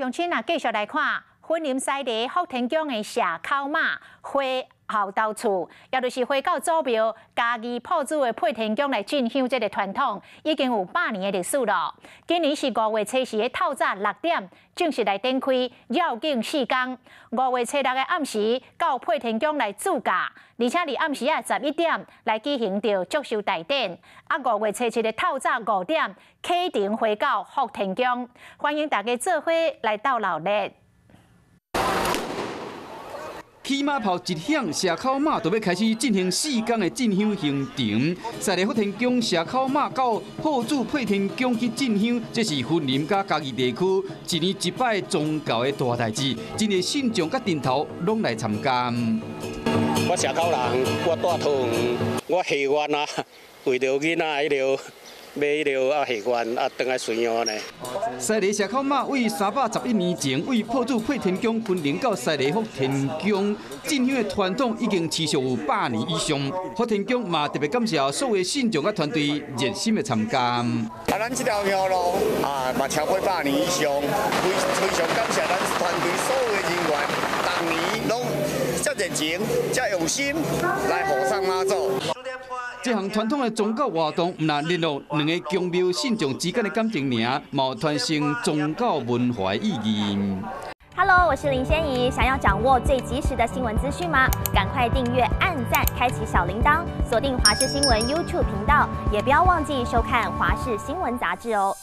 鄉親啊，繼續來看雲林西螺福天宮的社口媽回後頭厝，也就是回到祖廟嘉義朴子的配天宮來進香，這个傳統已經有100年的歷史了。今年是5月初四的透早6點正式來展開繞境四工。5月初六的暗時到配天宮來駐駕，而且佇暗時仔11點來舉行著祝壽大典。啊，5月初七的透早5點啟程回到福天宮，歡迎大家做伙來鬥鬧熱。起馬炮一響，社口媽就欲開始進行四工的進香行程。西螺福天宮社口媽到朴子配天宮去進香，這是雲林佮嘉義地區一年一擺宗教的大代誌，真濟信眾佮陣頭攏來參加。我社口人，我蹛桃園，我還願啊，為著囡仔彼个欲彼个啊還願啊，轉來隨願呢。西螺社口媽為311年前，為朴子配天宮雲林到西螺福天宮進香的傳統已經持續有百年以上。福天宮嘛特別感謝所有信眾佮團隊熱心的參加。啊，咱這條香路啊，嘛超過百年以上，非非常感謝咱團隊所有的人員，逐年攏遮熱情、遮用心來護送媽祖。這項傳統的宗教活動，毋但聯絡兩個宮廟信眾之間的感情爾，嘛有傳承宗教文化意義。 Hello，我是林仙怡。想要掌握最及時的新聞資訊嗎？趕快訂閱、按讚、開啟小鈴鐺，鎖定華視新聞 YouTube 頻道，也不要忘記收看華視新聞雜誌哦。